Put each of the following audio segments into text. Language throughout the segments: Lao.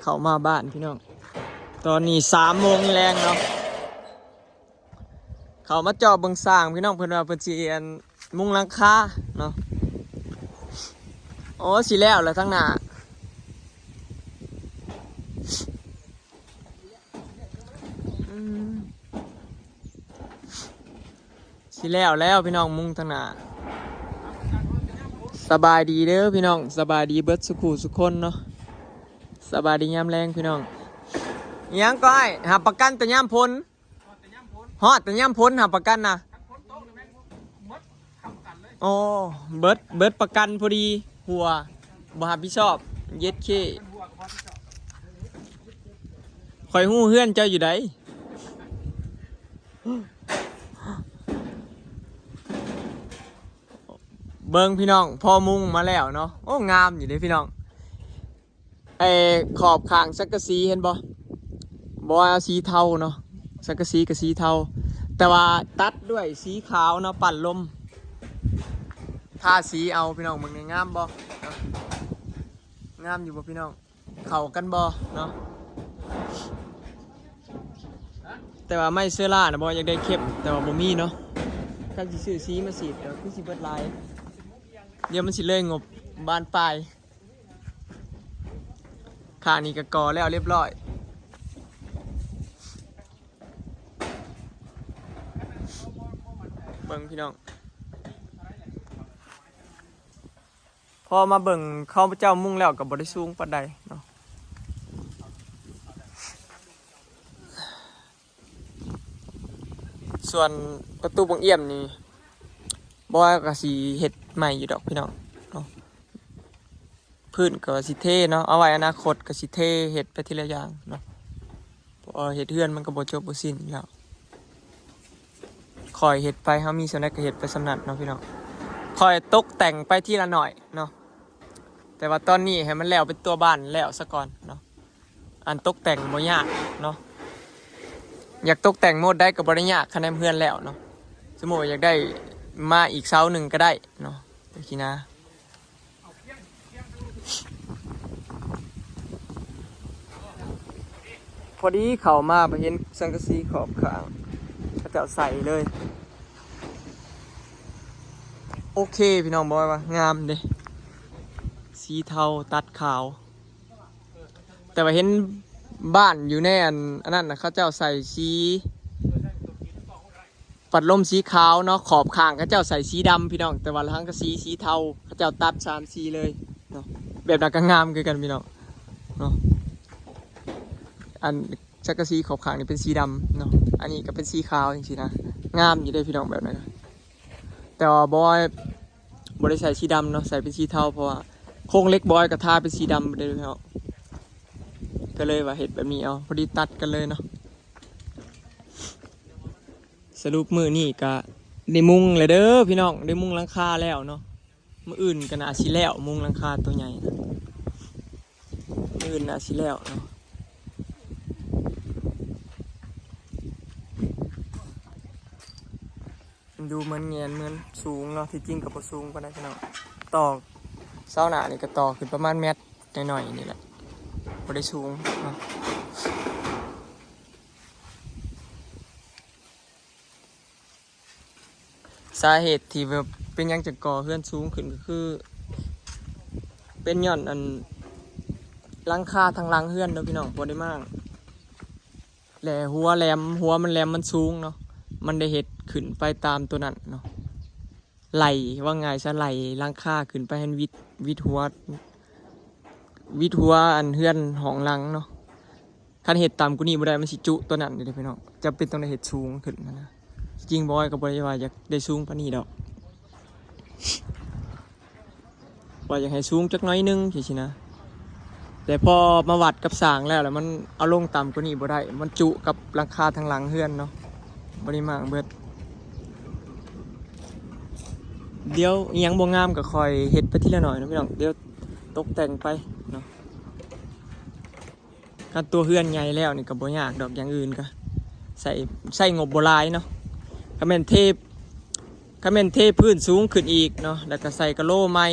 ເຂົ້າມາບ້ານພີ່ນ້ອງ ຕອນນີ້ສາມໂມງແລງເນາະ ເຂົ້າມາເຈາະເບິ່ງສ້າງພີ່ນ້ອງ ເພິ່ນວ່າເພິ່ນຊິອັນມຸງຫຼັງຄາເນາະ. ໂອ້ ຊິແລ້ວແລ້ວທາງໜ້າ ອືມ ຊິແລ້ວແລ້ວພີ່ນ້ອງ ມຸງທາງໜ້າ. ສະບາຍດີເດີພີ່ນ້ອງ ສະບາຍດີເບິດສູ່ຄູ່ສູ່ຄົນເນາະ ສະບາຍດີຍາມແລງພີ່ນ້ອງ. ອີຫຍັງກໍອ້າຍ ຮັບປະກັນແຕ່ຍາມຝົນ ຮອດແຕ່ຍາມຝົນ ຮັບປະກັນນະ. ໂອ້ ເບິດ ເບິດປະກັນພໍດີ ຫົວບໍ່ຮັບຜິດຊອບ ເຢັດເຄ ຂ້ອຍຮູ້ເຮືອນເຈົ້າຢູ່ໃດ. ເບິ່ງພີ່ນ້ອງ ພໍມຸງມາແລ້ວເນາະ ໂອ້ ງາມຢູ່ເດ້ພີ່ນ້ອງ. ໄອ້ຂອບຂ້າງສັງກະສີເຫັນບໍ່? ບໍ່ວ່າເອົາສີເທົາເນາະ ສັງກະສີກໍສີເທົາ ແຕ່ວ່າຕັດດ້ວຍສີຂາວເນາະ ປັ້ນລົມ ທາສີເອົາ. ພີ່ນ້ອງເບິ່ງນີ້ ງາມບໍ່? ງາມຢູ່ບໍ່ພີ່ນ້ອງ? ເຂົ້າກັນບໍ່ເນາະ? ແຕ່ວ່າໄມ້ເຊື້ອລານະບໍ່ ຢາກໄດ້ເຂັມ ແຕ່ວ່າບໍ່ມີເນາະ. ຄັນຊິຊື້ສີມາສີດກໍຄືຊິເບິດຫຼາຍ ດຽວມັນຊິເລີຍງົບບານປາຍ. ຂ້າງນີ້ກໍກໍ່ແລ້ວລຽບຮ້ອຍ ເບິ່ງພີ່ນ້ອງ. ພໍມາເບິ່ງເຂົາເຈົ້າມຸງແລ້ວກໍບໍ່ໄດ້ສູງປານໃດເນາະ. ສ່ວນປະຕູບັງອຽມນີ້ ບໍ່ວ່າກໍຊິເຮັດໃໝ່ຢູ່ດອກພີ່ນ້ອງເນາະ. ພື້ນກໍວ່າຊິເທເນາະ ເອົາໄວ້ອະນາຄົດກໍຊິເທເຮັດໄປທີລະຢ່າງເນາະ ເພາະວ່າເຮັດເຮືອນມັນກໍບໍ່ຈົບບໍ່ສິ້ນແລ້ວ. ຄ່ອຍເຮັດໄປ ເຮົາມີສ່ຳໃດກໍເຮັດໄປສ່ຳນັ້ນເນາະພີ່ນ້ອງ. ຄ່ອຍຕົກແຕ່ງໄປທີລະໜ້ອຍເນາະ ແຕ່ວ່າຕອນນີ້ໃຫ້ມັນແລ້ວເປັນຕົວບ້ານແລ້ວສາກ່ອນເນາະ. ອັນຕົກແຕ່ງບໍ່ຍາກເນາະ ຢາກຕົກແຕ່ງໂໝດໃດກໍບໍ່ໄດ້ຍາກ ຄັນໃນເຮືອນແລ້ວເນາະ. ສົມມຸດວ່າຢາກໄດ້ມາອີກເສົາໜຶ່ງກໍໄດ້ເນາະ ຈັ່ງຊີ້ນະ. ພໍດີເຂົ້າມາໄປເຫັນສັງກະສີຂອບຂ້າງ ເຂົາເຈົ້າໃສ່ເລີຍ. ໂອເຄພີ່ນ້ອງ ບອກວ່າງາມເດ້ ສີເທົາຕັດຂາວ. ແຕ່ວ່າເຫັນບ້ານຢູ່ໃນອັນ ອັນນັ້ນນະ ເຂົາເຈົ້າໃສ່ສີ ປັດລົມສີຂາວເນາະ ຂອບຂ້າງເຂົາເຈົ້າໃສ່ສີດຳພີ່ນ້ອງ ແຕ່ວ່າສັງກະສີສີເທົາ ເຂົາເຈົ້າຕັດສາມສີເລີຍເນາະ. ແບບນັ້ນກໍງາມຄືກັນພີ່ນ້ອງເນາະ. ອັນສັງກະສີຂອບຂ້າງນີ້ເປັນສີດຳເນາະ ອັນນີ້ກໍເປັນສີຂາວຈັ່ງຊີ້ນະ ງາມຢູ່ເດ້ພີ່ນ້ອງແບບນັ້ນ. ແຕ່ວ່າບໍ່ ບໍ່ໄດ້ໃສ່ສີດຳເນາະ ໃສ່ເປັນສີເທົາ ເພາະວ່າໂຄງເຫຼັກບອຍກໍທາເປັນສີດຳເດ້ເນາະ ກໍເລີຍວ່າເຮັດແບບນີ້ເອົາ ພໍດີຕັດກັນເລີຍເນາະ. ສະຫຼຸບມື້ນີ້ກະໄດ້ມຸງແລ້ວເດີພີ່ນ້ອງ ໄດ້ມຸງຫຼັງຄາແລ້ວເນາະ. ມື້ອື່ນກະໜ້າຊິແລ້ວ ມຸງຫຼັງຄາໂຕໃຫຍ່ນະ ມື້ອື່ນໜ້າຊິແລ້ວເນາະ. ມັນດູເໝືອນແງນ ເໝືອນສູງເນາະ ທີ່ຈິງກໍບໍ່ສູງປານໃດພີ່ນ້ອງ. ຕໍ່ເສົາໜ້ານີ້ກໍຕໍ່ຂຶ້ນປະມານແມັດໜ້ອຍໆນີ້ແຫຼະ ບໍ່ໄດ້ສູງເນາະ. ສາເຫດທີ່ແບບເປັນຫຍັງຈັ່ງກໍ່ເຮືອນສູງຂຶ້ນ ກໍຄືເປັນຍ້ອນອັນຫຼັງຄາທາງຫຼັງເຮືອນເນາະພີ່ນ້ອງ ບໍ່ໄດ້ມ້າງ. ແລະຫົວແຫຼມ ຫົວມັນແຫຼມ ມັນສູງເນາະ ມັນໄດ້ເຮັດຂຶ້ນໄປຕາມຕົວນັ້ນເນາະ ໄລ່ ເວົ້າງ່າຍຊະ ໄລ່ຫຼັງຄາຂຶ້ນໄປໃຫ້ມັນວິດ ວິດຫົວ ວິດຫົວອັນເຮືອນຫ້ອງຫຼັງເນາະ. ຄັນເຮັດຕ່ຳກວ່ານີ້ບໍ່ໄດ້ ມັນຊິຈຸຕົວນັ້ນເດ້ພີ່ນ້ອງ ຈຳເປັນຕ້ອງໄດ້ເຮັດສູງຂຶ້ນຫັ້ນນະ. ຈິງບອຍກໍບໍ່ໄດ້ວ່າຢາກໄດ້ສູງປານນີ້ດອກ ວ່າຢາກໃຫ້ສູງຈັກໜ້ອຍໜຶ່ງຈັ່ງຊີ້ນະ ແຕ່ພໍມາວັດກັບສ້າງແລ້ວ ແລ້ວມັນເອົາລົງຕ່ຳກວ່ານີ້ບໍ່ໄດ້ ມັນຈຸກັບຫຼັງຄາທາງຫຼັງເຮືອນເນາະ ບໍ່ໄດ້ມ້າງເບິດ. ດຽວອີ່ຫຍັງບໍ່ງາມກໍຄ່ອຍເຮັດໄປທີລະໜ້ອຍເນາະພີ່ນ້ອງ ດຽວຕົກແຕ່ງໄປເນາະ. ຄັນຕົວເຮືອນໃຫຍ່ແລ້ວນີ້ກໍບໍ່ຍາກດອກ ຢ່າງອື່ນກໍໃຊ້ ໃຊ້ງົບບໍ່ຫຼາຍເນາະ. ຄັນແມ່ນເທ ຄັນແມ່ນເທພື້ນສູງຂຶ້ນອີກເນາະ ແລ້ວກໍໃສ່ກະໂຫຼໃໝ່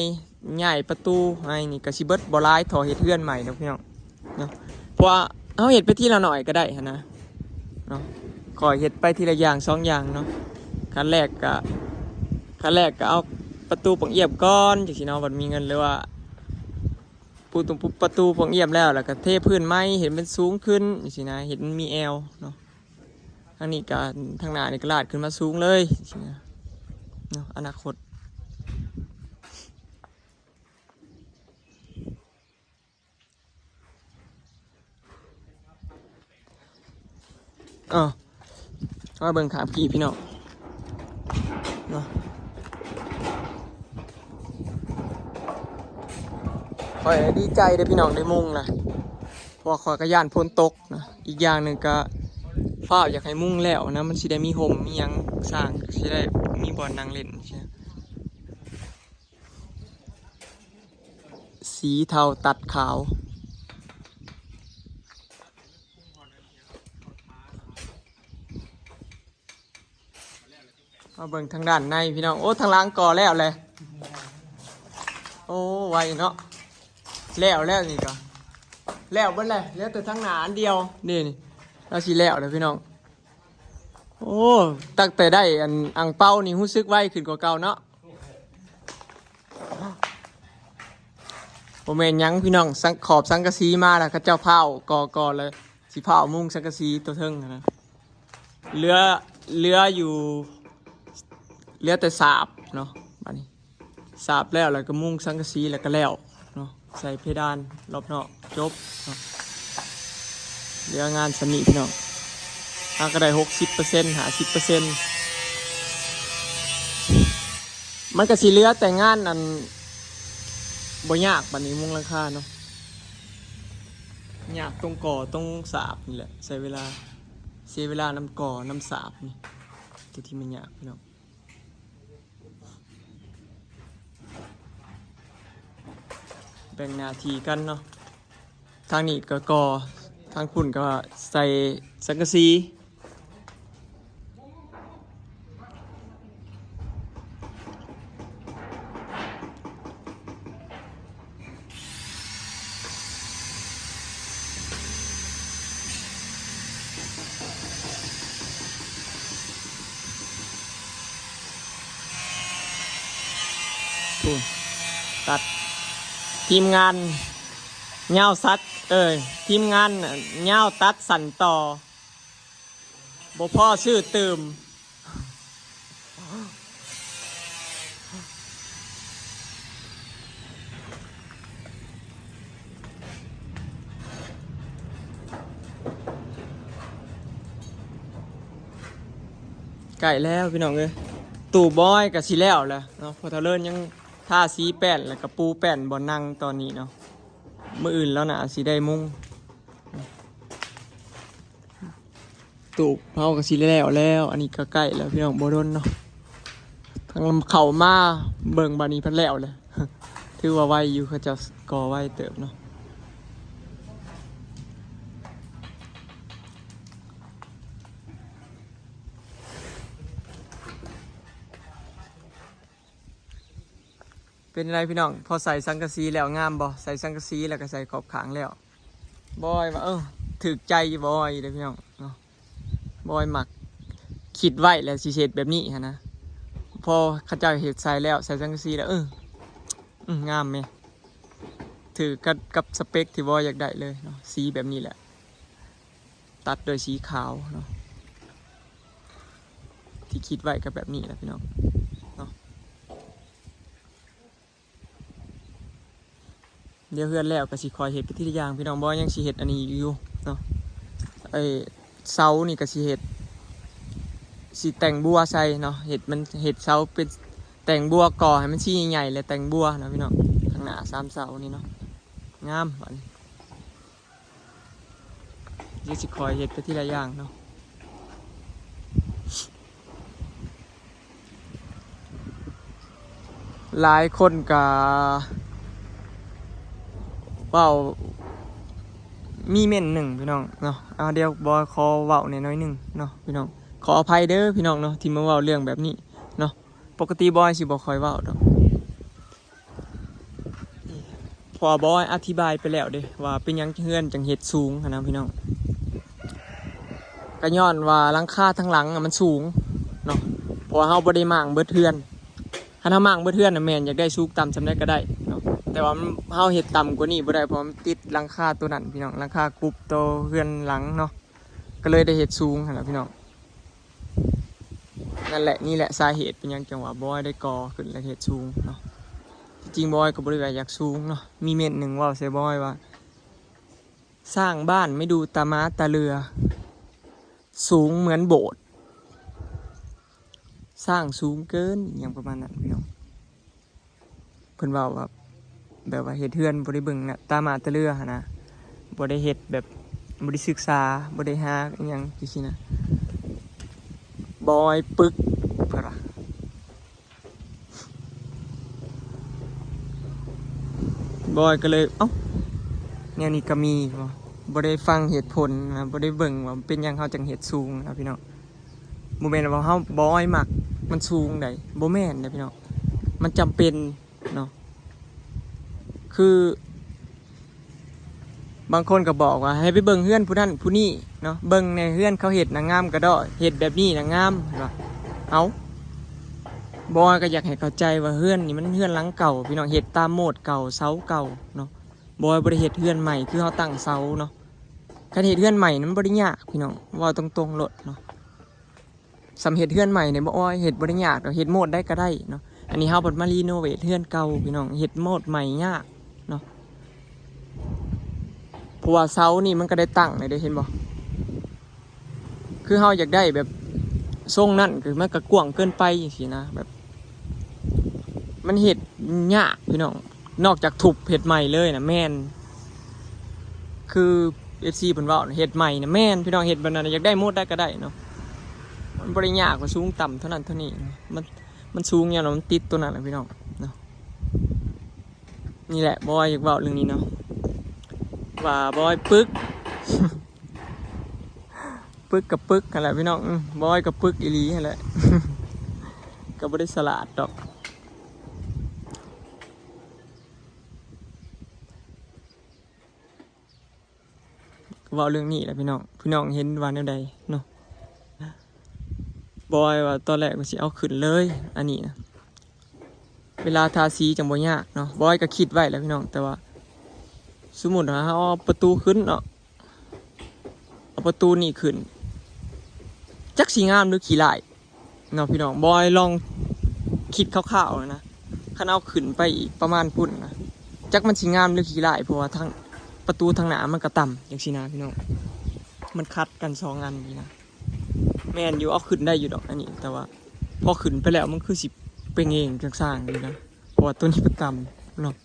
ຍ້າຍປະຕູໃຫ້ນີ້ ກໍຊິເບິດບໍ່ຫຼາຍເທົ່າເຮັດເຮືອນໃໝ່ດອກພີ່ນ້ອງເນາະ. ເພາະວ່າເຮົາເຮັດໄປທີລະໜ້ອຍກໍໄດ້ຫັ້ນນະເນາະ. ຂ້ອຍເຮັດໄປທີລະຢ່າງສອງຢ່າງເນາະ. ຂັ້ນແລກກະ ຂັ້ນແລກກະເອົາປະຕູປະອຽບກ່ອນ ຈັ່ງຊີ້ເນາະ. ບັດມີເງິນ ຫຼືວ່າ ປະຕູ ປະຕູປະອຽບແລ້ວ ແລ້ວກໍເທພື້ນໃໝ່ ເຮັດມັນສູງຂຶ້ນ ຈັ່ງຊີ້ນະ ເຮັດມັນມີແອວເນາະ. ທາງນີ້ກໍ ທາງໜ້ານີ້ກໍລາດຂຶ້ນມາສູງເລີຍ ຈັ່ງຊີ້ນະເນາະ ອະນາຄົດ. ອ້າວ ມາເບິ່ງຂ້າງພີ້ພີ່ນ້ອງເນາະ. ຂ້ອຍດີໃຈເດ້ພີ່ນ້ອງ ໄດ້ມຸງລະ ເພາະວ່າຂ້ອຍກໍຢ້ານຝົນຕົກນະ. ອີກຢ່າງໜຶ່ງກໍຟ້າວຢາກໃຫ້ມຸງແລ້ວນະ ມັນຊິໄດ້ມີຮົ່ມມີຫຍັງ ຊ້າງຊິໄດ້ມີບ່ອນນັ່ງຫຼິ້ນ. ສີເທົາຕັດຂາວ. ມາເບິ່ງທາງດ້ານໃນພີ່ນ້ອງ. ໂອ້ ທາງຫຼັງກໍແລ້ວແຫຼະ. ໂອ້ ໄວເນາະ. ແລ້ວ ແລ້ວນີ້ກໍແລ້ວເບິດແຫຼະ ເຫຼືອແຕ່ທາງໜ້າອັນດຽວ. ນີ້ ນີ້ ລາວຊິແລ້ວແລ້ວພີ່ນ້ອງ. ໂອ້ ຕັ້ງແຕ່ໄດ້ອັນອັ່ງເປົານີ້ ຮູ້ສຶກໄວຂຶ້ນກວ່າເກົ່າເນາະ. ບໍ່ແມ່ນຫຍັງພີ່ນ້ອງ ສັງ ຂອບສັງກະສີມາແລ້ວ ເຂົາເຈົ້າພ້າວ ກໍ ກໍແລ້ວ ຊິພ້າວມຸງສັງກະສີຕົວເທິງຫັ້ນນະ. ເຫຼືອ ເຫຼືອຢູ່ ເຫຼືອແຕ່ສາບເນາະ. ບາດນີ້ສາບແລ້ວ ແລ້ວກໍມຸງສັງກະສີ ແລ້ວກໍແລ້ວເນາະ. ໃສ່ເພດານລອບນອກ ຈົບເນາະ. ເຫຼືອງານສ່ຳນີ້ພີ່ນ້ອງ ຫາກໍໄດ້ຫົກສິບເປີເຊັນ ຫ້າສິບເປີເຊັນ. ມັນກໍຊິເຫຼືອແຕ່ງານອັນບໍ່ຍາກ ບາດນີ້ມຸງຫຼັງຄາເນາະ. ຍາກຕົງກໍ່ຕົງສາບນີ້ແຫຼະ ໃຊ້ເວລາ ເສຍເວລານຳກໍ່ນຳສາບນີ້ ຕົວທີ່ມັນຍາກພີ່ນ້ອງ. ແບ່ງໜ້າທີ່ກັນເນາະ. ທາງນີ້ກໍກໍ່ ທາງພຸ້ນກໍໃສ່ສັງກະສີ. ພຸ້ນ ຕັດ ທີມງານຍາວຕັດ ເອີຍ ທີມງານຍາວຕັດສັ້ນຕໍ່ ບໍ່ພໍຊື້ຕື່ມ. ໃກ້ແລ້ວພີ່ນ້ອງເອີຍ ຕູ້ບອຍກໍຊິແລ້ວແລ້ວເນາະ. ພໍ່ເຖົ້າເລີນຍັງທາສີແປ້ນ ແລ້ວກໍປູແປ້ນບ່ອນນັ່ງຕອນນີ້ເນາະ. ມື້ອື່ນແລ້ວນະ ຊິໄດ້ມຸງ. ຕູບເຮົາກໍຊິແລ້ວແລ້ວ ອັນນີ້ກໍໃກ້ແລ້ວພີ່ນ້ອງ ບໍ່ດົນເນາະ. ທາງເຂົ້າມາເບິ່ງບາດນີ້ພັດແລ້ວແຫຼະ ຖືວ່າໄວຢູ່ ເຂົາເຈົ້າກໍ່ໄວເຕີບເນາະ. ເປັນໃດພີ່ນ້ອງ ພໍໃສ່ສັງກະສີແລ້ວງາມບໍ່? ໃສ່ສັງກະສີແລ້ວກໍໃສ່ຂອບຂ້າງແລ້ວ ບອຍວ່າ ເອີ ຖືກໃຈຢູ່ ບອຍເດ້ພີ່ນ້ອງເນາະ. ບອຍມັກ ຄິດໄວ້ແລ້ວຊິເຮັດແບບນີ້ຫັ້ນນະ. ພໍເຂົາເຈົ້າເຮັດໃສ່ແລ້ວ ໃສ່ສັງກະສີແລ້ວ ເອີ ເອີ ງາມແມະ ຖືກກັບ ກັບສະເປັກທີ່ບອຍຢາກໄດ້ເລີຍເນາະ. ສີແບບນີ້ແຫຼະ ຕັດດ້ວຍສີຂາວເນາະ. ທີ່ຄິດໄວ້ກໍແບບນີ້ແຫຼະພີ່ນ້ອງເນາະ. ດຽວເຮືອນແລ້ວກໍຊິຄ່ອຍເຮັດໄປທີລະຢ່າງພີ່ນ້ອງ. ບໍ່ ຍັງຊິເຮັດອັນນີ້ຢູ່ເນາະ ໄອ້ເສົານີ້ກໍຊິເຮັດ ຊິແຕ່ງບົວໃສ່ເນາະ. ເຮັດມັນ ເຮັດເສົາເປັນ ແຕ່ງບົວ ກໍ່ໃຫ້ມັນຊີ້ໃຫຍ່ໆ ແລ້ວແຕ່ງບົວເນາະພີ່ນ້ອງ. ທາງໜ້າສາມເສົານີ້ເນາະ ງາມ ບາດນີ້. ດຽວຊິຄ່ອຍເຮັດໄປທີລະຢ່າງເນາະ. ຫຼາຍຄົນກະເວົ້າ ມີເມັ້ນໜຶ່ງພີ່ນ້ອງເນາະ. ເອົາ ດຽວບອຍຂໍເວົ້າແດ່ໜ້ອຍໜຶ່ງເນາະພີ່ນ້ອງ. ຂໍອະໄພເດີພີ່ນ້ອງເນາະ ທີ່ມາເວົ້າເລື່ອງແບບນີ້ເນາະ. ປົກກະຕິບອຍຊິບໍ່ຄ່ອຍເວົ້າດອກ. ເພາະວ່າບອຍອະທິບາຍໄປແລ້ວເດ້ ວ່າເປັນຫຍັງເຮືອນຈັ່ງເຮັດສູງຫັ້ນນະພີ່ນ້ອງ. ກໍຍ້ອນວ່າຫຼັງຄາທາງຫຼັງນະມັນສູງເນາະ ເພາະວ່າເຮົາບໍ່ໄດ້ມ້າງເບິດເຮືອນ. ຄັນເຮົາມ້າງເບິດເຮືອນນະ ແມ່ນຢາກໄດ້ສູງຕ່ຳສ່ຳໃດກໍໄດ້ເນາະ ແຕ່ວ່າເຮົາເຮັດຕ່ຳກວ່ານີ້ບໍ່ໄດ້ ເພາະວ່າມັນຕິດຫຼັງຄາໂຕນັ້ນພີ່ນ້ອງ ຫຼັງຄາກຸບໂຕເຮືອນຫຼັງເນາະ ກໍເລີຍໄດ້ເຮັດສູງຫັ້ນລະພີ່ນ້ອງ. ນັ້ນແຫຼະ ນີ້ແຫຼະສາເຫດເປັນຫຍັງຈັ່ງວ່າບອຍໄດ້ກໍ່ຂຶ້ນ ແລະ ເຮັດສູງເນາະ. ທີ່ຈິງບອຍກໍບໍ່ໄດ້ວ່າຢາກສູງເນາະ ມີເມັ້ນໜຶ່ງເວົ້າໃສ່ບອຍວ່າ ສ້າງบ้านไม่ดูตาม้าตาเรือ สูงเหมือนโบสถ์ สร้างสูงเกิน หยังประมาณนั้นพี่น้อง. เพิ่นเว้าว่า แบบว่าเฮ็ดเฮือนบ่ได้เบิ่งหน้าตาม้าตาเรือหั้นนะ บ่ได้เฮ็ดแบบ บ่ได้ศึกษา บ่ได้หาอิหยังจั่งซี้นะ บอยปึก เพิ่นว่า บอยก็เลย เอ้า แนวนี้ก็มีบ่ บ่ได้ฟังเหตุผลนะ บ่ได้เบิ่งว่าเป็นหยังเฮาจั่งเฮ็ดสูงนะพี่น้อง บ่แม่นว่าเฮา บอยมักมันสูงใด๋ บ่แม่นเด้อพี่น้อง มันจำเป็นเนาะ คือ บางคนก็บอกว่าให้ไปเบิ่งเฮือนผู้นั้นผู้นี้เนาะ เบิ่งแหน่เฮือนเขาเฮ็ดน่ะงามกะด้อ เฮ็ดแบบนี้น่ะงาม เพิ่นว่า เอ้า บอยก็อยากให้เข้าใจว่าเฮือนนี่มันเฮือนหลังเก่าพี่น้อง เฮ็ดตามโมดเก่า เสาเก่าเนาะ บอยบ่ได้เฮ็ดเฮือนใหม่คือเฮาตั้งเสาเนาะ คันเฮ็ดเฮือนใหม่นี่มันบ่ได้ยากพี่น้อง เว้าตรงๆโลดเนาะ ส่ำเฮ็ดเฮือนใหม่นี่บ่ โอ๊ย เฮ็ดบ่ได้ยากดอก เฮ็ดโมดใดก็ได้เนาะ อันนี้เฮาเพิ่นมารีโนเวตเฮือนเก่าพี่น้อง เฮ็ดโมดใหม่ยากเนาะ เพราะว่าเสานี่มันก็ได้ตั้งแล้วเด้ เห็นบ่ คือเฮาอยากได้แบบทรงนั้น คือมันก็กว้างเกินไปจั่งซี้นะ แบบ มันเฮ็ดยากพี่น้อง นอกจากทุบเฮ็ดใหม่เลยนะ แม่น คือเอฟซีเพิ่นเว้านะ เฮ็ดใหม่นะ แม่นพี่น้อง เฮ็ดแบบนั้นนะ อยากได้โมดใดก็ได้เนาะ มันบ่ได้ยากว่าสูงต่ำเท่านั้นเท่านี้ มัน มันสูงหยังเนาะ มันติดตัวนั้นแหละพี่น้องเนาะ นี่แหละบอยอยากเว้าเรื่องนี้เนาะ ว่าบอยปึก ปึกกับปึกหั้นแหละพี่น้อง อืม บอยกับปึกอีหลีหั้นแหละ ก็บ่ได้ฉลาดดอก ก็เว้าเรื่องนี้แหละพี่น้อง พี่น้องเห็นว่าแนวใดเนาะ บอยว่าตอนแรกว่าสิเอาขึ้นเลย อันนี้นะ เวลาทาสีจั่งบ่ยากเนาะ บอยก็คิดไว้แหละพี่น้อง แต่ว่า สมมุติว่าเฮาเอาประตูขึ้นเนาะ เอาประตูนี่ขึ้น จักสิงามหรือขี้ร้ายเนาะพี่น้อง บอยลองคิดคร่าวๆนะ คันเอาขึ้นไปอีกประมาณพุ้นนะ จักมันสิงามหรือขี้ร้าย เพราะว่าทางประตูทางหน้ามันก็ต่ำจั่งซี้นะพี่น้อง มันขัดกันสองอันนี่นะ แม่นอยู่ เอาขึ้นได้อยู่ดอกอันนี้ แต่ว่าพอขึ้นไปแล้วมันคือสิไปแหง่งจั่งซ่างอยู่นะ เพราะว่าตัวนี้มันต่ำเนาะ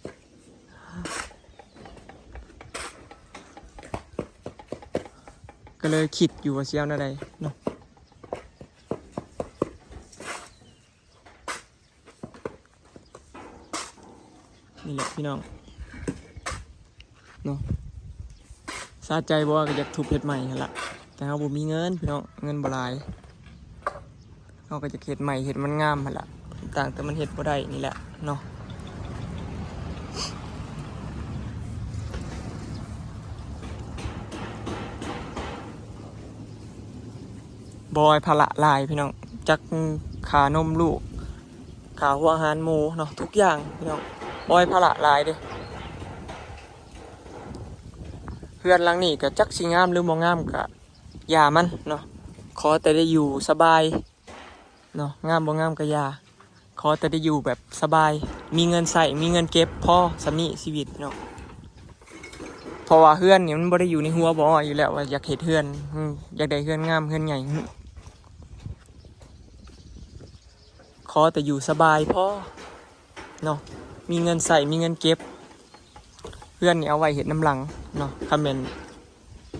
ก็เลยคิดอยู่ว่าสิเอาแนวใดเนาะ นี่แหละพี่น้องเนาะ สะใจบ่ ก็อยากทุบเฮ็ดใหม่หั้นล่ะ แต่เฮาบ่มีเงินพี่น้อง เงินบ่หลาย เฮาก็อยากเฮ็ดใหม่ เฮ็ดมันงามหั้นล่ะ ต่างแต่มันเฮ็ดบ่ได้นี่แหละเนาะ บอยภาระหลายพี่น้อง จักค่านมลูก ค่าหัวอาหารหมูเนาะ ทุกอย่างพี่น้อง บอยภาระหลายเด้ เฮือนหลังนี้ก็จักสิงามหรือบ่งามก็อย่ามันเนาะ ขอแต่ได้อยู่สบายเนาะ งามบ่งามก็อย่า ขอแต่ได้อยู่แบบสบาย มีเงินใช้ มีเงินเก็บ พอส่ำนี้ชีวิตเนาะ เพราะว่าเฮือนนี่มันบ่ได้อยู่ในหัวบอยอยู่แล้วว่าอยากเฮ็ดเฮือน อืม อยากได้เฮือนงาม เฮือนใหญ่ อืม ขอแต่อยู่สบายพอเนาะ มีเงินใช้ มีเงินเก็บ เฮือนนี่เอาไว้เฮ็ดนำหลังเนาะ คันแม่น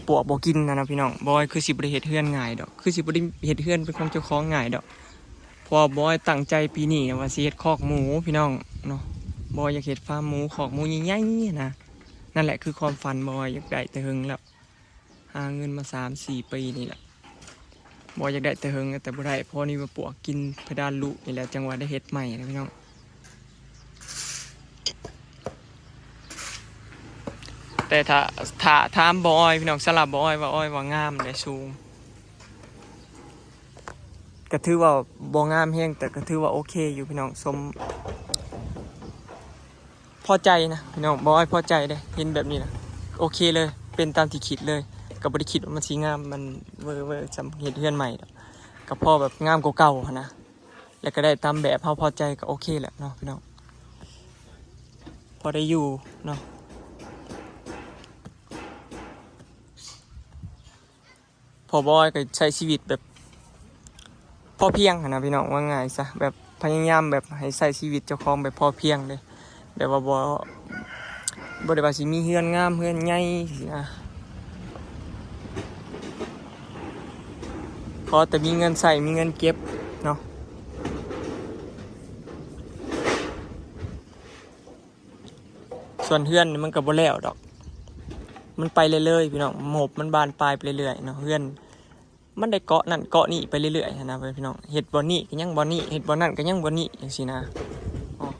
ปวกบ่กินหั้นนะพี่น้อง บอยคือสิบ่ได้เฮ็ดเฮือนง่ายดอก คือสิบ่ได้เฮ็ดเฮือนเป็นของเจ้าของง่ายดอก เพราะว่าบอยตั้งใจปีนี้นะว่าสิเฮ็ดคอกหมูพี่น้องเนาะ บอยอยากเฮ็ดฟาร์มหมู คอกหมูใหญ่ๆหั้นนะ นั่นแหละคือความฝัน บอยอยากได้แต่เฮิงแล้ว หาเงินมาสามสี่ปีนี่แหละ บ่อยากได้แต่เฮิงแต่บ่ได้ พอนี้มาปวกกินเพดานลุนี่แหละ จั่งว่าได้เฮ็ดใหม่นะพี่น้อง ແຕ່ຖ້າ ຖ້າຖາມບໍ່ອ້ອຍ ພີ່ນ້ອງ ສຳລັບບໍ່ອ້ອຍວ່າ ອ້ອຍວ່າງາມ ແລະ ສູງ ກໍຖືວ່າບໍ່ງາມແຮງ ແຕ່ກໍຖືວ່າໂອເຄຢູ່ ພີ່ນ້ອງ ສົມ ພໍໃຈນະ ພີ່ນ້ອງ ບໍ່ອ້ອຍພໍໃຈເດ້ ເຫັນແບບນີ້ນະ ໂອເຄເລີຍ ເປັນຕາມທີ່ຄິດເລີຍ ກໍບໍ່ໄດ້ຄິດວ່າມັນຊິງາມ ມັນເວີໆ ສ່ຳເຮັດເຮືອນໃໝ່ດອກ ກໍພໍແບບງາມກວ່າເກົ່າຫັ້ນນະ ແລ້ວກໍໄດ້ຕາມແບບເຮົາພໍໃຈ ກໍໂອເຄແຫຼະເນາະ ພີ່ນ້ອງ ພໍໄດ້ຢູ່ເນາະ. ພໍ່ບອຍກໍໃຊ້ຊີວິດແບບພໍພຽງຫັ້ນນະພີ່ນ້ອງ ວ່າງ່າຍຊະ ແບບພະຍາຍາມແບບໃຫ້ໃຊ້ຊີວິດເຈົ້າຂອງແບບພໍພຽງເດ້ ແບບວ່າບໍ່ ບໍ່ໄດ້ວ່າຊິມີເຮືອນງາມເຮືອນໃຫຍ່ຊີ້ນະ ຂໍແຕ່ມີເງິນໃຊ້ ມີເງິນເກັບເນາະ. ສ່ວນເຮືອນນີ້ມັນກໍບໍ່ແລ້ວດອກ ມັນໄປເລື້ອຍໆ ພີ່ນ້ອງ ໂມບມັນບານປາຍໄປເລື້ອຍໆເນາະ ເຮືອນມັນໄດ້ເກາະນັ້ນເກາະນີ້ໄປເລື້ອຍໆຫັ້ນນະພີ່ນ້ອງ ເຮັດບ່ອນນີ້ກໍຍັງບ່ອນນີ້ ເຮັດບ່ອນນັ້ນກໍຍັງບ່ອນນີ້ ຈັ່ງຊີ້ນະ ເນາະ.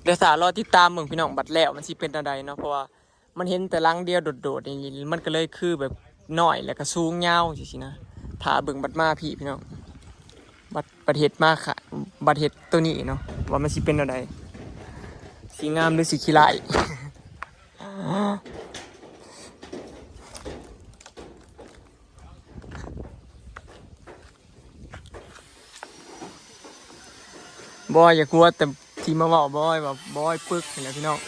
ດຽວຖ້າລໍຕິດຕາມເບິ່ງ ພີ່ນ້ອງ ບັດແລ້ວມັນຊິເປັນແນວໃດເນາະ ເພາະວ່າ ມັນເຫັນແຕ່ຫຼັງດຽວໂດດໆ ນີ້ ມັນກໍເລີຍຄືແບບນ້ອຍ ແລ້ວກໍສູງຍາວຈັ່ງຊີ້ນະ ຖ້າເບິ່ງບັດມາພີ້ ພີ່ນ້ອງ ບັດ ບັດເຮັດມາ ຂະ ບັດເຮັດໂຕນີ້ເນາະ ວ່າມັນຊິເປັນແນວໃດ ຊິງາມ ຫຼື ຊິຂີ້ຮ້າຍ. ບອຍຢາກຫົວ ແຕ່ທີ່ມາເວົ້າບອຍວ່າບອຍປຶກນີ້ແຫຼະພີ່ນ້ອງ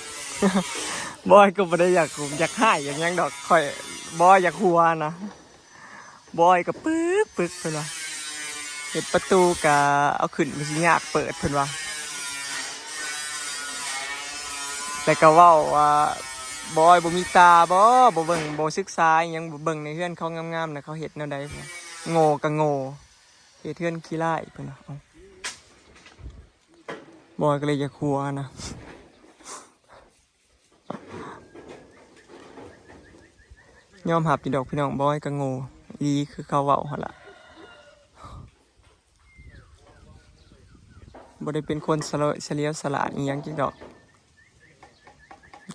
ບອຍກໍບໍ່ໄດ້ຢາກ ຢາກຮ້າຍຢາກຫຍັງດອກ ຂ້ອຍ ບອຍຢາກຫົວນະ ບອຍກໍປຶກໆ ເພິ່ນວ່າ ເຮັດປະຕູກໍເອົາຂຶ້ນມັນຊິຍາກເປີດ ເພິ່ນວ່າ ແລ້ວກໍເວົ້າວ່າ ບອຍບໍ່ມີຕາບໍ ບໍ່ເບິ່ງ ບໍ່ສຶກສາອີ່ຫຍັງ ບໍ່ເບິ່ງໃນເຮືອນເຂົາງາມໆນະ ເຂົາເຮັດແນວໃດ ໂງ່ກໍໂງ່ ເຮັດເຮືອນຂີ້ຮ້າຍ ເພິ່ນວ່າ ເອົ້າ ບອຍກໍເລີຍຢາກຫົວນະ ຍອມຮັບຢູ່ດອກພີ່ນ້ອງ ບອຍກໍໂງ່ອີ່ຫຼີຄືເຂົາເວົ້າຫັ້ນລະ ບໍ່ໄດ້ເປັນຄົນສະຫຼ- ສະຫຼຽວສະຫຼາດອີ່ຫຍັງຈັກດອກ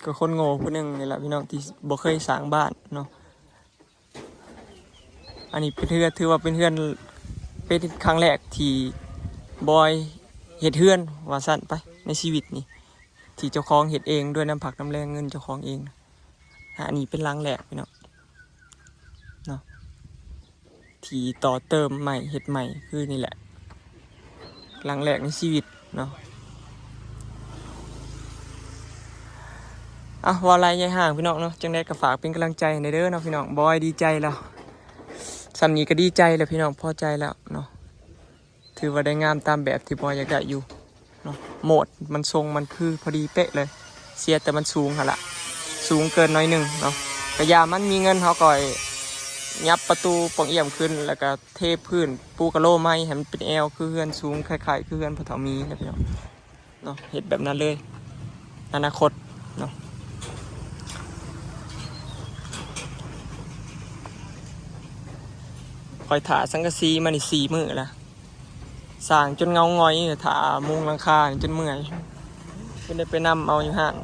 ກໍຄົນໂງ່ຜູ້ໜຶ່ງນີ້ລະພີ່ນ້ອງ ທີ່ບໍ່ເຄີຍສ້າງບ້ານເນາະ. ອັນນີ້ເປັນເຮືອນ ຖືວ່າເປັນເຮືອນ ເປັນຄັ້ງແລກທີ່ບອຍເຮັດເຮືອນວ່າຊັ້ນໄປ ໃນຊີວິດນີ້ ທີ່ເຈົ້າຂອງເຮັດເອງດ້ວຍນ້ຳພັກນ້ຳແຮງເງິນເຈົ້າຂອງເອງ. ອັນນີ້ເປັນຫຼັງແລກພີ່ນ້ອງເນາະ ທີ່ຕໍ່ເຕີມໃໝ່ ເຮັດໃໝ່ຄືນີ້ແຫຼະ ຫຼັງແລກໃນຊີວິດເນາະ. ອ່ະ ເວົ້າຫຼາຍຍາຍຫ່າງພີ່ນ້ອງເນາະ ຈັ່ງໃດກໍຝາກເປັນກຳລັງໃຈໃຫ້ແດ່ເດີເນາະພີ່ນ້ອງ. ບອຍດີໃຈແລ້ວ ສ່ຳນີ້ກໍດີໃຈແລ້ວພີ່ນ້ອງ ພໍໃຈແລ້ວເນາະ. ຖືວ່າໄດ້ງາມຕາມແບບທີ່ບອຍຢາກໄດ້ຢູ່ເນາະ ໂໝດມັນຊົງມັນຄືພໍດີເປະເລີຍ ເສຍແຕ່ມັນສູງຫັ້ນລະ ສູງເກີນໜ້ອຍໜຶ່ງເນາະ. ກະຢ່າ ມັນມີເງິນເຮົາກໍຫຍັບປະຕູປ່ອງອ່ຽມຂຶ້ນ ແລ້ວກະເທພື້ນ ປູກະໂລໃໝ່ໃຫ້ມັນເປັນແອວຄືເຮືອນສູງ ຄ້າຍໆຄືເຮືອນພໍ່ເຖົ້າມີນະພີ່ນ້ອງເນາະ. ເຮັດແບບນັ້ນເລີຍ ອະນາຄົດເນາະ. ຂ້ອຍຖ້າສັງກະສີມານີ້ສີ່ມື້ລະ ສ້າງຈົນເງົາຫງອຍ ຖ້າມຸງຫຼັງຄາຈົນເມື່ອຍ ຈົນໄດ້ໄປນຳເອົາຢູ່ຮ້ານ.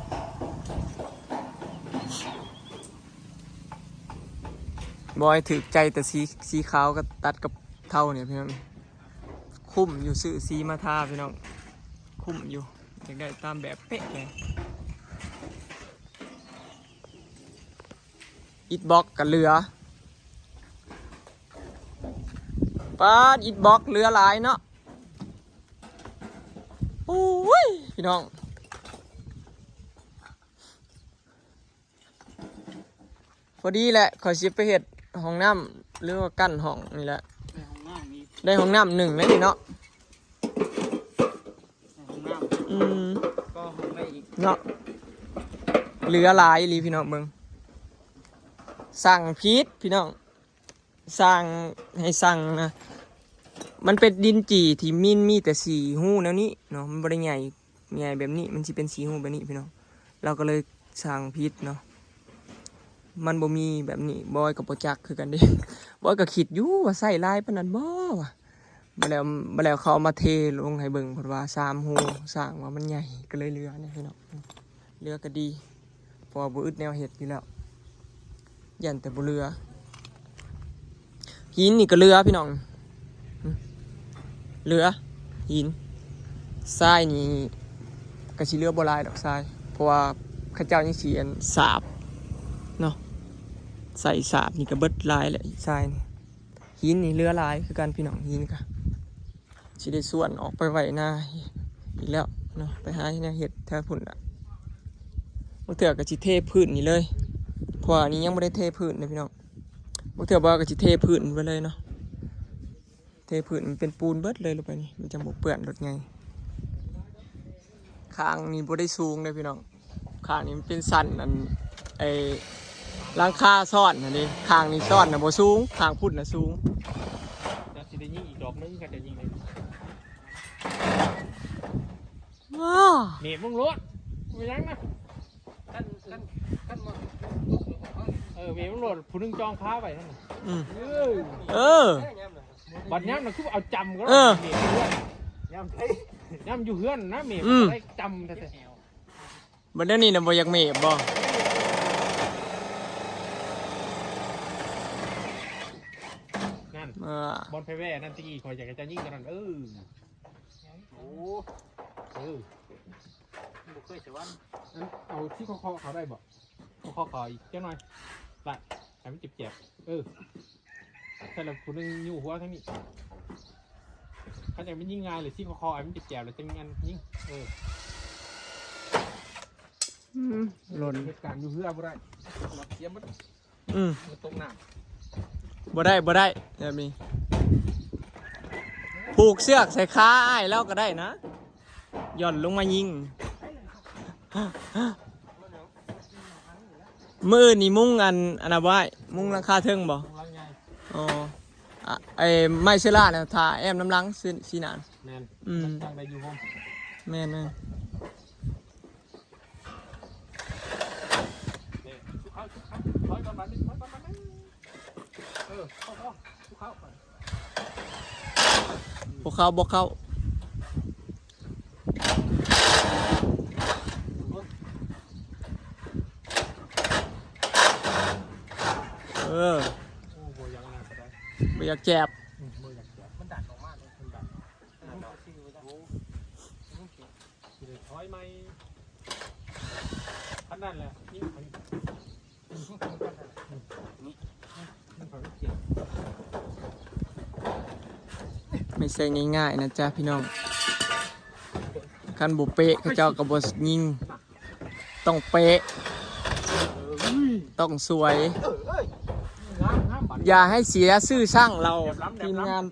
ບອຍຖືກໃຈແຕ່ສີ ສີຂາວກັບ ຕັດກັບເທົານີ້ພີ່ນ້ອງ ຄຸ້ມຢູ່ ຊື້ສີມາທາພີ່ນ້ອງ ຄຸ້ມຢູ່ ຢາກໄດ້ຕາມແບບເປະເລີຍ. ອິດບລັອກກໍເຫຼືອ ປາດ ອິດບລັອກເຫຼືອຫຼາຍເນາະ. ໂອ້ຍ ພີ່ນ້ອງ ພໍດີແຫຼະ ຂ້ອຍຊິໄປເຮັດຫ້ອງນ້ຳ ຫຼືວ່າກັ້ນຫ້ອງນີ້ແຫຼະ ໃນຫ້ອງນ້ຳນີ້ ໄດ້ຫ້ອງນ້ຳໜຶ່ງແລ້ວນີ້ເນາະ. ໃນຫ້ອງນ້ຳ ອືມ ກໍຫ້ອງໄດ້ອີກເນາະ. ເຫຼືອຫຼາຍອີ່ຫຼີພີ່ນ້ອງ ເບິ່ງ ສ້າງຜິດພີ່ນ້ອງ ສ້າງໃຫ້ສ້າງນະ ມັນເປັນດິນຈີ່ທີ່ມີ ມີແຕ່ສີ່ຮູແນວນີ້ເນາະ ມັນບໍ່ໄດ້ໃຫຍ່ ໃຫຍ່ແບບນີ້ ມັນຊິເປັນສີ່ຮູແບບນີ້ພີ່ນ້ອງ. ລາວກໍເລີຍສ້າງຜິດເນາະ ມັນບໍ່ມີແບບນີ້ ບອຍກໍບໍ່ຈັກຄືກັນເດ້. ບອຍກໍຄິດຢູ່ວ່າໃຊ້ຫຼາຍປານນັ້ນບໍ່ວະ ບໍ່ແລ້ວ ບໍ່ແລ້ວເຂົາເອົາມາເທລົງໃຫ້ເບິ່ງ ເພິ່ນວ່າສາມຮູ ສ້າງວ່າມັນໃຫຍ່ ກໍເລີຍເຫຼືອນີ້ພີ່ນ້ອງ. ເຫຼືອກໍດີ ເພາະວ່າບໍ່ອຶດແນວເຮັດຢູ່ແລ້ວ ຢ້ານແຕ່ບໍ່ເຫຼືອ. ຫີນນີ້ກໍເຫຼືອພີ່ນ້ອງ ເຫຼືອຫີນ ຊາຍນີ້ກໍຊິເຫຼືອບໍ່ຫຼາຍດອກຊາຍ ເພາະວ່າເຂົາເຈົ້າຍັງຊິ ອັນ ສາບເນາະ ໃສ່ສາບນີ້ກໍເບິດຫຼາຍແຫຼະຊາຍນີ້. ຫີນນີ້ເຫຼືອຫຼາຍຄືກັນພີ່ນ້ອງ ຫີນກໍຊິໄດ້ສວນອອກໄປໄວ້ນາອີກແລ້ວເນາະ ໄປຫາແນວເຮັດແຖວພຸ້ນລະ. ບາງເທື່ອກໍຊິເທພື້ນນີ້ເລີຍ ເພາະວ່ານີ້ຍັງບໍ່ໄດ້ເທພື້ນເດ້ພີ່ນ້ອງ. ບາງເທື່ອບໍ່ກໍຊິເທພື້ນໄປເລີຍເນາະ ເທພື້ນມັນເປັນປູນເບິດເລີຍລົງໄປນີ້ ມັນຈັ່ງບໍ່ເປື້ອນລົດໃຫຍ່. ຂ້າງນີ້ບໍ່ໄດ້ສູງເດ້ພີ່ນ້ອງ ຂ້າງນີ້ມັນເປັນຊັ້ນ ອັນ ໄອ້ ຫຼັງຄາຊ້ອນຫັ້ນເດ້ ຂ້າງນີ້ຊ້ອນນະບໍ່ສູງ ຂ້າງພຸ້ນນະສູງ. ແລ້ວຊິໄດ້ຍິງອີກດອກໜຶ່ງ ຄັນຈະຍິງເລີຍ. ວ້າ ເມບມຶງໂລດ ບໍ່ຫຍັງນະ ຄັນ ຄັນ ຄັນບໍ່ ເອີ ເມບມຶງໂລດ ຜູ້ໜຶ່ງຈອງຄາໄວ້ຫັ້ນນະ. ອືມ ເອີ ເອີ ບັດຍາມນັ້ນຄືວ່າເອົາຈຳກໍ ເອີ ເມບຢູ່ເຮືອນ ຍາມໃດ ຍາມຢູ່ເຮືອນນະ ເມບ ອືມ ໄດ້ຈຳແທ້ໆ. ບັດດຽວນີ້ນະບໍ່ຢາກເມບບໍ່? ນັ້ນ ເອີ ບ່ອນໄພແວ່ນັ້ນ ຕະກີ້ຂ້ອຍຢາກໃຫ້ເຈົ້າຍິງຕົວນັ້ນ ເອີ ໂອ້ ເອີ ບໍ່ເຄີຍສະຫວັນ ອັນ ເອົາທີ່ເຄາະໆເຂົາໄດ້ບໍ່? ເຄາະໆເຂົາອີກຈັກໜ່ອຍ ລະ ໃຫ້ມັນເຈັບໆ ເອີ ໃສ່ລະຜູ້ໜຶ່ງຍູ້ຫົວທາງນີ້ ຄັນຢາກມັນຍິງງ່າຍເລີຍ ຊິເຄາະໆໃຫ້ມັນເຈັບໆ ແລ້ວຈັ່ງອັນຍິງ ເອີ ອືມ ຫຼົ່ນ ເຮັດການຢູ່ເຮືອບໍ່ໄດ້ ເສຍໝົດ ອືມ ມັນຕົກນ້ຳ ບໍ່ໄດ້ ບໍ່ໄດ້ ແບບນີ້ ຜູກເຊືອກໃສ່ຂາອ້າຍລາວກໍໄດ້ນະ ຢ່ອນລົງມາຍິງ. ມື້ອື່ນນີ້ມຸງອັນ ອັນນັ້ນບໍ່ອ້າຍ? ມຸງຫຼັງຄາເທິງບໍ່? ມຸງຫຼັງໃຫຍ່ ອໍ ອະ ໄອ້ໄມ້ເຊລານະ ຖ້າແອ້ມນຳຫຼັງ ຊີ້ ຊີ້ໜ້າ ແມ່ນ ອືມ ມັນຈັ່ງໄດ້ຢູ່ຮົ່ມ ແມ່ນໆ. ນີ້ ຊຸກເຂົ້າ ຊຸກເຂົ້າ ຖອຍກ່ອນບາດນີ້ ຖອຍກ່ອນບາດນີ້ ເອີ ເຂົ້າ ເຂົ້າ ຊຸກເຂົ້າ ບໍ່ເຂົ້າ ບໍ່ເຂົ້າ ເອີ ໂອ້ ບໍ່ຢາກອັນນັ້ນກໍໄດ້ ບໍ່ຢາກແຈບ ອືມ ບໍ່ຢາກແຈບ ມັນດັນອອກມາເລີຍ ມັນດັນ ນັ້ນເນາະ ຊິໄດ້ຖອຍໃໝ່ ອັນນັ້ນແຫຼະ ຍິງໄປ ໄມ່ໃຊ່ງ່າຍໆນະຈ໊ະພີ່ນ້ອງ ຄັນບໍ່ເປະເຂົາເຈົ້າກໍບໍ່ຍິງ ຕ້ອງເປະ ຕ້ອງສວຍ ຢ່າໃຫ້ເສຍຊື່ຊ່າງເຮົາ ທີມງານ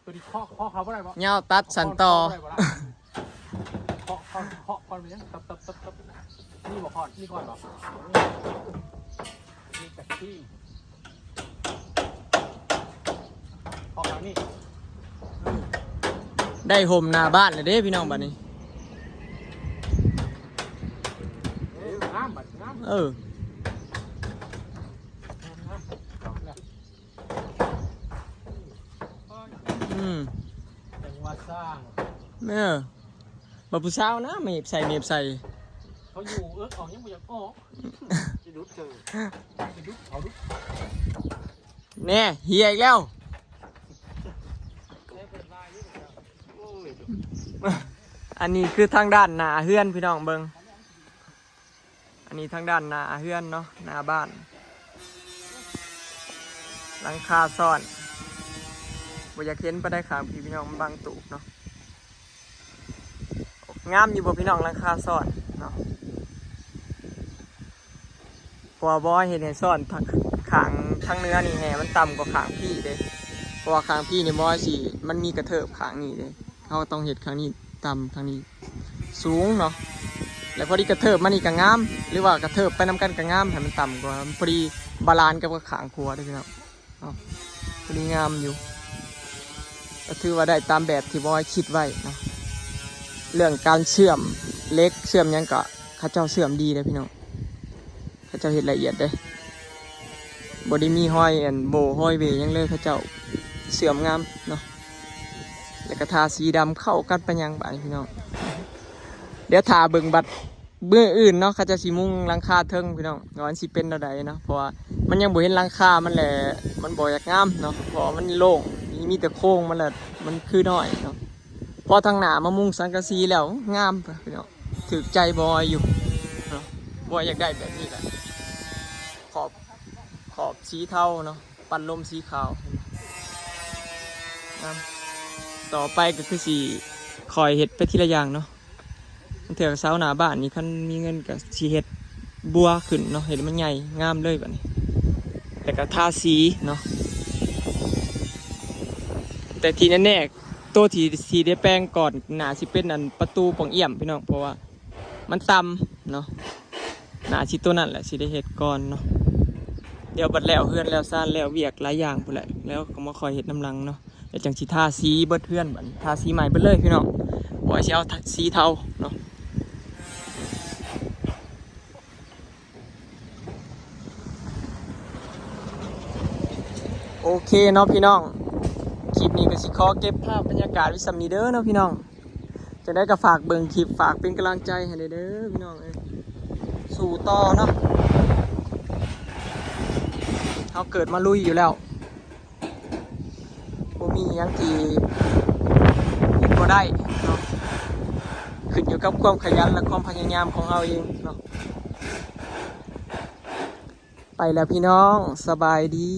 ຕົວນີ້ເຄາະ ເຄາະເຂົາບໍ່ໄດ້ບໍ່? ຍາວຕັດສັນຕໍ່ ເຄາະ ເຄາະ ເຄາະກ່ອນ ເປັນຫຍັງ? ຕັບ ຕັບ ຕັບ ຕັບ ນີ້ບໍ່ຄອນ ນີ້ຄອນບໍ່? ນີ້ຈັກທີ່ ເຄາະທາງນີ້ ໄດ້ຮົ່ມໜ້າບ້ານແລ້ວເດ້ພີ່ນ້ອງ ບັດນີ້ ເອີ ງາມ ບັດງາມ ເອີ ງາມ ງາມ ອືມ ຈັງຫວະສ້າງ ເອີ ບັດຜູ້ສາວນະ ເມບໃສ່ ເມບໃສ່ ເຂົາຢູ່ເອິກອອກຍັງບໍ່ຢາກອອກ ຊິດຸດເກີ ຊິດຸດ ເຂົາດຸດ ແນ່ ເຮຍອີກແລ້ວ ໂອ້ຍ ອັນນີ້ຄືທາງດ້ານໜ້າເຮືອນ ພີ່ນ້ອງເບິ່ງ. ອັນນີ້ທາງດ້ານໜ້າເຮືອນເນາະ ໜ້າບ້ານ ຫຼັງຄາຊ້ອນ ບໍ່ຢາກເຫັນປານໃດຂ້າງພີ້ພີ່ນ້ອງ ມັນບັງຕູບເນາະ. ງາມຢູ່ບໍ່ພີ່ນ້ອງ ຫຼັງຄາຊ້ອນເນາະ? ເພາະວ່າບໍ່ໃຫ້ເຮັດໃຫ້ຊ້ອນ ທາງ ຂ້າງທາງເໜືອນີ້ແຮ່ມັນຕ່ຳກວ່າຂ້າງພີ້ເດ້ ເພາະວ່າຂ້າງພີ້ນີ້ບໍ່ໃຫ້ຊິ ມັນມີກະເທີບຂ້າງນີ້ເດ້ ເຮົາຕ້ອງເຮັດຂ້າງນີ້ຕ່ຳ ຂ້າງນີ້ ສູງເນາະ ແລ້ວພໍດີກະເທີບມານີ້ກະງາມ ຫຼືວ່າກະເທີບໄປນຳກັນກະງາມ ໃຫ້ມັນຕ່ຳກວ່າ ພໍດີບາລານກັບຂ້າງຂວາເດ້ພີ່ນ້ອງເນາະ ພໍດີງາມຢູ່ ກໍຖືວ່າໄດ້ຕາມແບບທີ່ບອຍຄິດໄວ້ເນາະ. ເລື່ອງການເຊື່ອມເຫຼັກເຊື່ອມຫຍັງກໍເຂົາເຈົ້າເຊື່ອມດີເດ້ພີ່ນ້ອງ ເຂົາເຈົ້າເຮັດລະອຽດເດ້ ບໍ່ໄດ້ມີຮອຍອັນໂບ້ຮອຍເຫວຫຍັງເລີຍ ເຂົາເຈົ້າເຊື່ອມງາມເນາະ. ແລ້ວກໍທາສີດຳ ເຂົ້າກັນປານຫຍັງບາດນີ້ພີ່ນ້ອງ. ດຽວຖ້າເບິ່ງບັດມື້ອື່ນເນາະ ເຂົາເຈົ້າຊິມຸງຫຼັງຄາເທິງພີ່ນ້ອງ ວ່າມັນຊິເປັນແນວໃດເນາະ ເພາະວ່າມັນຍັງບໍ່ເຫັນຫຼັງຄາມັນແຫຼະ ມັນບໍ່ຢາກງາມເນາະ ເພາະວ່າມັນໂລ່ງ ມີແຕ່ໂຄງມັນແຫຼະ ມັນຄືນ້ອຍເນາະ. ພໍທາງໜ້າມາມຸງສັງກະສີແລ້ວ ງາມພີ່ນ້ອງ ຖືກໃຈບ່ອຍຢູ່ເນາະ. ບ່ອຍຢາກໄດ້ແບບນີ້ແຫຼະ ຂອບ ຂອບສີເທົາເນາະ ປັນລົມສີຂາວ ງາມ. ຕໍ່ໄປກໍຄືຊິຄ່ອຍເຮັດໄປທີລະຢ່າງເນາະ. ເທື່ອເສົາໜ້າບ້ານນີ້ ຄັນມີເງິນກໍຊິເຮັດບົວຂຶ້ນເນາະ ເຮັດໃຫ້ມັນໃຫຍ່ງາມເລີຍບາດນີ້ ແລ້ວກໍທາສີເນາະ. ແຕ່ທີ່ແນ່ໆ ໂຕທີ່ ທີ່ໄດ້ແປງກ່ອນໜ້າຊິເປັນອັນປະຕູປ່ອງອ້ຽມພີ່ນ້ອງ ເພາະວ່າມັນຕ່ຳເນາະ ໜ້າຊິໂຕນັ້ນແຫຼະ ຊິໄດ້ເຮັດກ່ອນເນາະ. ດຽວບັດແລ້ວເຮືອນແລ້ວຊານແລ້ວວຽກຫຼາຍຢ່າງພຸ້ນແຫຼະ ແລ້ວກໍມາຄ່ອຍເຮັດນຳຫຼັງເນາະ. ແລ້ວຈັ່ງຊິທາສີເບິດເຮືອນບາດນີ້ ທາສີໃໝ່ເບິດເລີຍພີ່ນ້ອງ ບໍ່ວ່າຊິເອົາ ທ- ສີເທົາເນາະ. ໂອເຄເນາະພີ່ນ້ອງ ຄລິບນີ້ກໍຊິຂໍເກັບພາບບັນຍາກາດໄວ້ສ່ຳນີ້ເດີເນາະພີ່ນ້ອງ. ຈັ່ງໃດກໍຝາກເບິ່ງຄລິບ ຝາກເປັນກຳລັງໃຈໃຫ້ແດ່ເດີພີ່ນ້ອງເອີຍ ສູ້ຕໍ່ເນາະ. ເຮົາເກີດມາລຸຍຢູ່ແລ້ວ ບໍ່ມີຫຍັງທີ່ເຮັດບໍ່ໄດ້ເນາະ ຂຶ້ນຢູ່ກັບຄວາມຂະຫຍັນ ແລະ ຄວາມພະຍາຍາມຂອງເຮົາເອງເນາະ. ໄປແລ້ວພີ່ນ້ອງ ສະບາຍດີ.